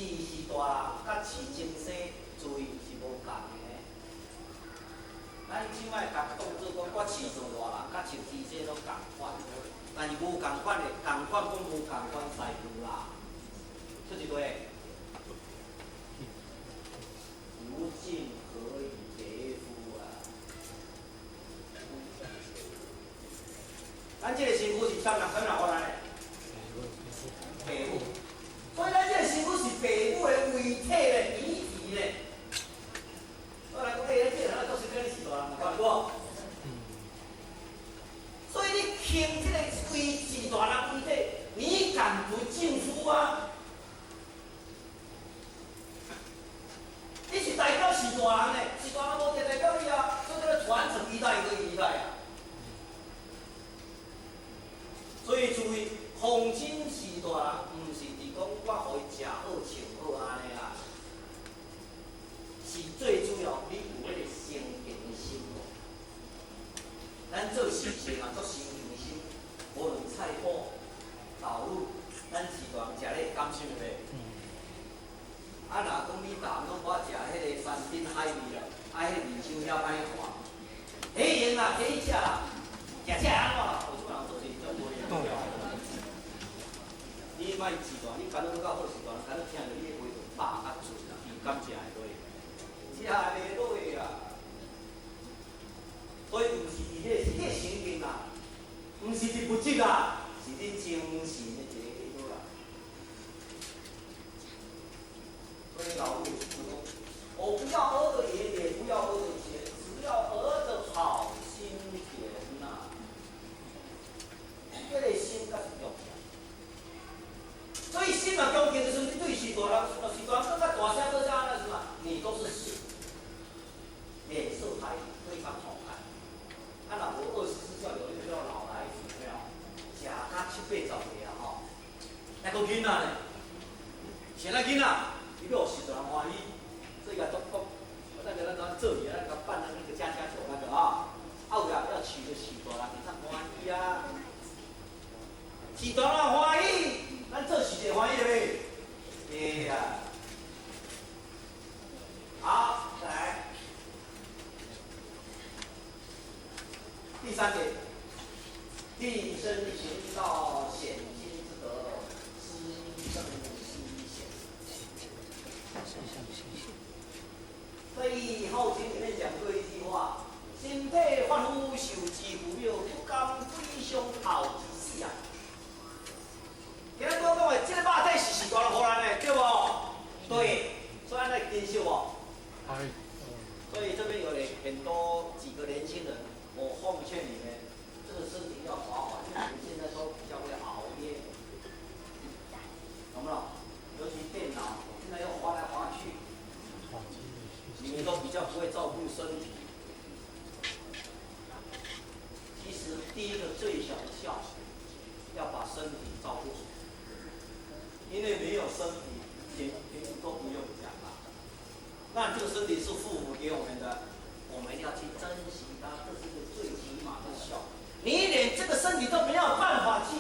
飼序大人佮飼精细，注意是無仝的。咱這擺共當做講，我飼做大人，佮飼精細攏仝款，但是無仝款的，仝款講無仝款師傅啦，出一對。無盡何以別夫啊！咱這個身軀是啥人？啥人予咱的？父母。所以咱這個身軀是父母的遺體咧，遺體咧。我來講，欸，這個人做啥物？你是大人，有看無？所以你行這個遺是大人遺體，你敢不敬夫啊？你是代表序大人的，序大人無就代表你啊，所以這個傳承一代一個一代啊。所以注意，奉親序大人，毋是佇講我予伊食好穿好按呢啦，是最主要你有彼個誠敬的心無？咱做事情啊，做誠敬的心，無論菜脯、導入，咱序大人食咧甘心袂？啊，若講你逐項攏無愛食彼個山珍海味啦，啊，彼個面傷遐歹看，彼用啦，彼食啦，食食按怎啦？有這人做是種無用。你莫序大，你敢若較好序大，敢若聽著你的話就飽較濟啦，伊敢食會落？食袂落啊！所以毋是佇彼個，是你的神經啦，毋是佇物質啦，是你精神的一個結果啦。所以老母就講：我不要兒的鹽，也不要兒的錢，只要兒的好心田吶。這個心才是重要。所以心嘛恭敬的時陣，你對序大人，序大人閣較大聲閣啥那什麼，你都是死，臉色還非常好看。啊，若無24孝有那個叫老來子，有沒有？食甲七八十歲啊吼，還閣囡仔呢？啥來囡仔？伊欲予序大人歡喜，所以共都講，那個那個做戲那個辦的那個家家酒那個啊，啊有啊要娶個序大人，會當歡喜啊，序大人歡喜，咱做事就歡喜了未？對啊。好，再來。第三點，立身行道顯心之德，師聖師賢。在《孝經》裡面講過一句話：身體髮膚受之父母，不敢歸上後之死啊！今仔我講的，這個肉體是序大人予咱的，對無？對，所以咱來珍惜無？所以這邊有很多幾個年輕人，我奉勸你們，這個身體要好好，因為你們現在都比較會熬夜，懂不懂？尤其電腦現在又滑來滑去，你們都比較不會照顧身體。其實第一個最小的孝，要把身體照顧好，因為沒有身體，連連都不用講了。那這個身體是父母給我們的，我們要去珍惜它，這是一個最起碼的孝。你連這個身體都沒有辦法去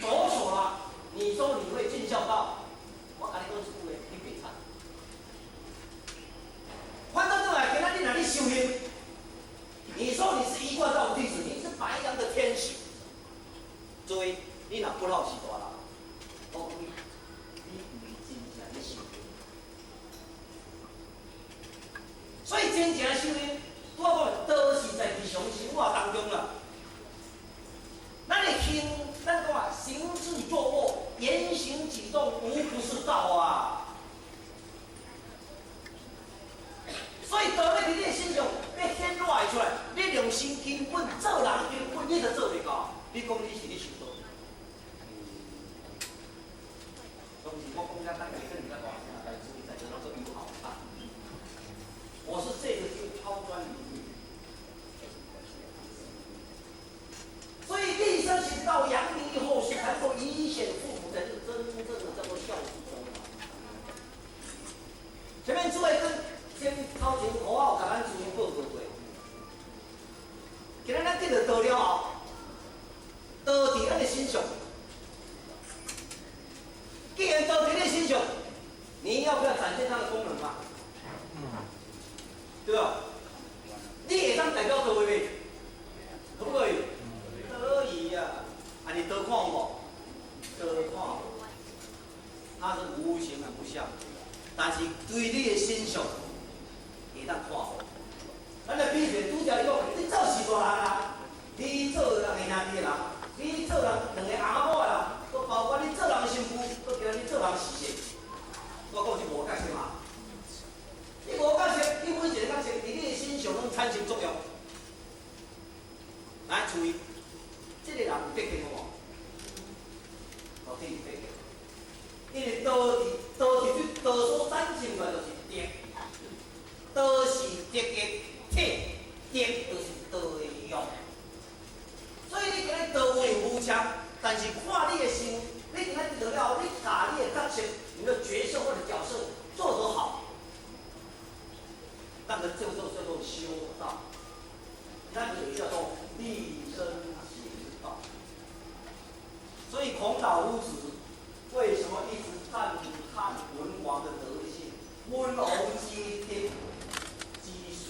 着手了，你說你會盡孝道？我共你講一句話，你別慘。反正轉來，今仔你若咧修行，你說你是一貫道弟子，你是白羊的天使，注意，你若不老序大人，我講你，你毋是真正咧修行。所以真正修行，我講都是在日常生活當中啦。咱的行，咱講啊，行住坐臥、言行舉動，無不是道啊。所以道咧佇你的身上欲顯露出來，你良心根本做人根本你都做袂到。你講你是咧修道？當時我講遮，咱家可能較大聲，但是在座攏做友好啊。我是這個就拋磚引玉。所以立身行道，揚名於後世，才能夠以顯父母，才是真正的叫做孝子孫。前面諸位跟先頭前口號，共咱主任報告過。今仔咱得著道了後，道佇咱的身上。既然道佇你身上，你要不要展現它的功能嘛？對吧？你會當代表道袂？可不可以？可以呀。啊，你道看有無？道看無，它是無形無相，但是對你的身上會當看好。咱來比喻，拄才伊講，你做序大人啊，你做人的兄弟的人，你做人兩个翁仔某的人，閣包括你做人的新婦，閣今仔你做人婿。我講這五個角色嘛，你五個角色，你每一個角色佇你的身上攏產生作用。來注意，這個人有德行無？到底有德行？因為道佇道佇這道所產生出來就是德，道是德的體，德就是道的用。所以你今日道有無強，但是看你的心，你今日得了後，你共你的角色，你的角色或者角色做得好，那個叫做修道，那個叫做立身行道。所以孔老夫子為什麼一直讚嘆文王的德行？文王之德之順，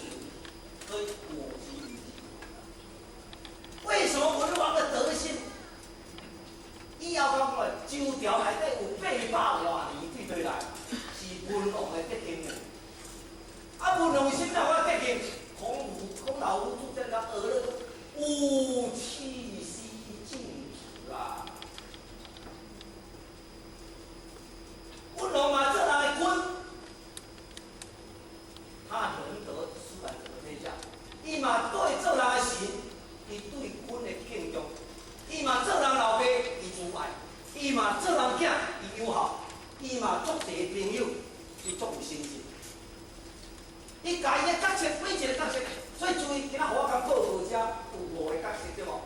所以我之為之。為什麼文王的德行？以後講過來，周朝內底有800外年對對來，是文王的德行的。啊，文王是啥物款德行？孔老夫子這樣學了，吾氣息靜止啊。文王嘛做人的君，他能得舒展整個天下。伊嘛對做人的神，伊對君的敬重；伊嘛做人老爸，伊慈愛；伊嘛做人囝，伊友好；伊嘛足濟朋友，伊足有誠信。伊共伊的角色，每一個角色，所以注意，今仔予我講報告遮有五個角色，對無？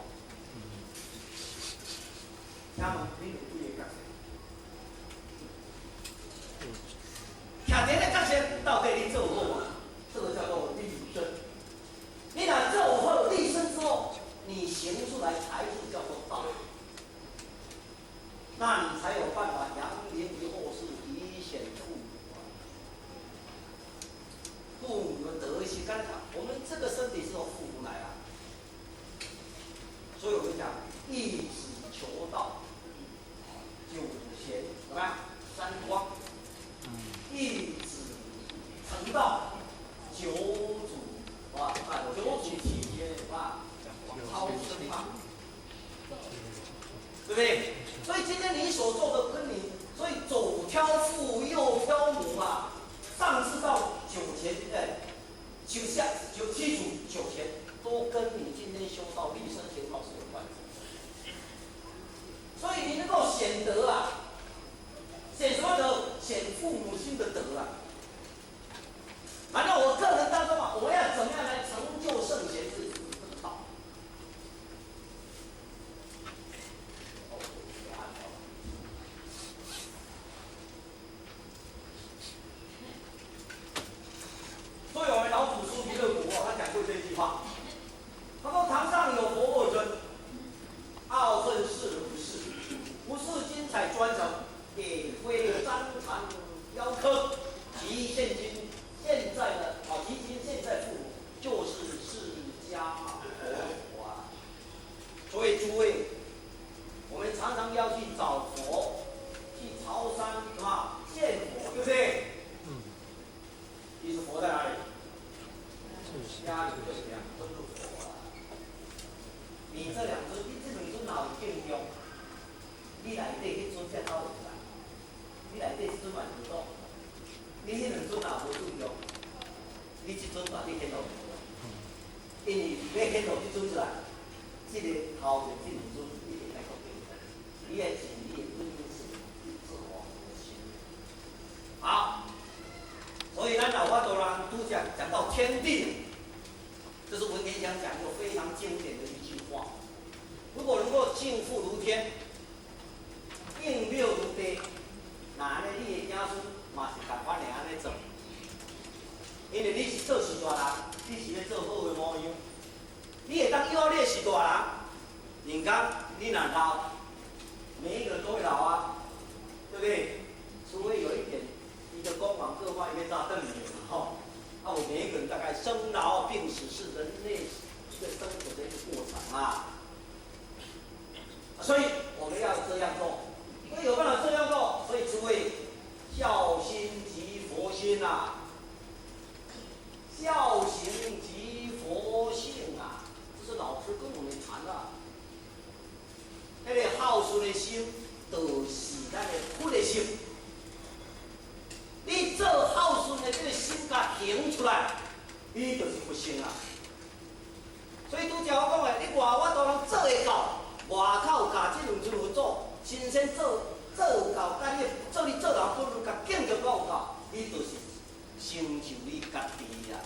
請問你有幾個角色？徛佇咧角色，到底你做好無？這個叫做立身。你若做好立身之後，你行出來才是叫做道。那你才有辦法揚名於後世，以顯父母。父母的德行，剛才講，我們這個身體是從父母來啊，所以我們講一子求道，九賢怎麼樣？三光，一子成道，九祖啊，九祖齊天啊，超生嘛，對不對？所以今天你所做的跟你，所以左挑父，右挑母嘛，上至到九賢，哎，九下九七祖九賢，都跟你今天修道立身行道是有關係。所以你能夠顯德啊，顯什麼德？顯父母親的德啊。反正我個人當中啊，我要怎麼樣來成就聖賢是這個道。所以我們老祖師彌勒佛他講過這句話，他說：“堂上有佛二尊，奧勝世人不是，不是精彩專成，也非旃檀雕刻。即現今現在的啊，即今現在父母就是釋迦佛陀啊。”所以諸位，我們常常要去找佛，去朝山什麼見佛，對不對？嗯。其實佛在哪裡？家裡就兩尊就佛啊。你這兩尊，你這兩尊若有敬重，你內底彼尊才頭會出來。你內底這尊嘛是無倒，你彼兩尊若無尊重，你這尊嘛你顯露無。因為欲顯露這尊出來，這個頭前這兩尊一定愛夠敬重，你愛盡你的本事去做好心。好，所以咱老法度人拄才講到天地，這是文天祥講過非常經典的一句話。如果能夠敬父如天，應廟如地，那按呢你的子孫嘛是仝款會按呢做。因為你是做序大人，你是咧做好的模樣，你會當養你的序大人。人家你若老，每一個人都會老啊，對不對？除非有一點醫的話，應該早轉去吼。啊，我每一個人大概生老病死是人類一個生活的一個過程啊。所以我們要這樣做，所以有辦法這樣做，所以諸位孝心即佛心啊，孝行即佛性啊，這是老師跟我們談的。那個孝順的心，就是咱的佛的心。你做孝順的這個心，共行出來，你就是佛性啊。所以拄才我講的，你外我都能做會到，外口共這兩尊佛祖親身做做有夠，佮你做你做人本分，共敬就夠有夠，你就是成就你家己啊。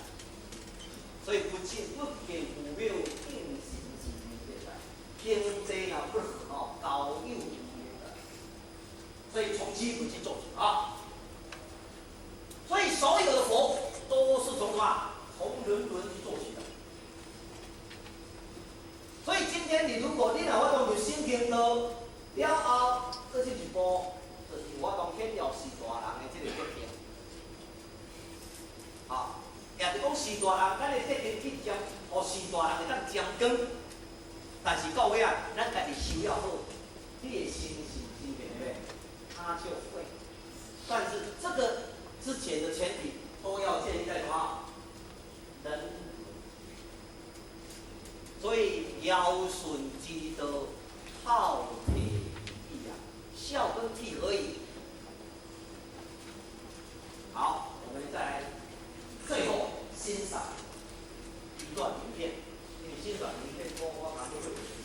所以不見不見父母敬神之的，經濟若不好，交友無的。所以從基本去做起啊。所以所有的佛都是從什麼？從人倫去做起的。所以今天你如果你若有法度入心行道了後，這是一步，就是有法度顯了序大人的這個德行。好，也就講序大人，咱的德行去沾，予序大人會當沾光。但是到尾啊，咱家己修了好，你的心是真變的，他就會。但是這個之前的前提都要建立在什麼？人。所以堯舜之道，孝悌義啊，孝跟悌而已。好，我們再來最後欣賞一段影片，因為欣賞影片多，我馬上就會。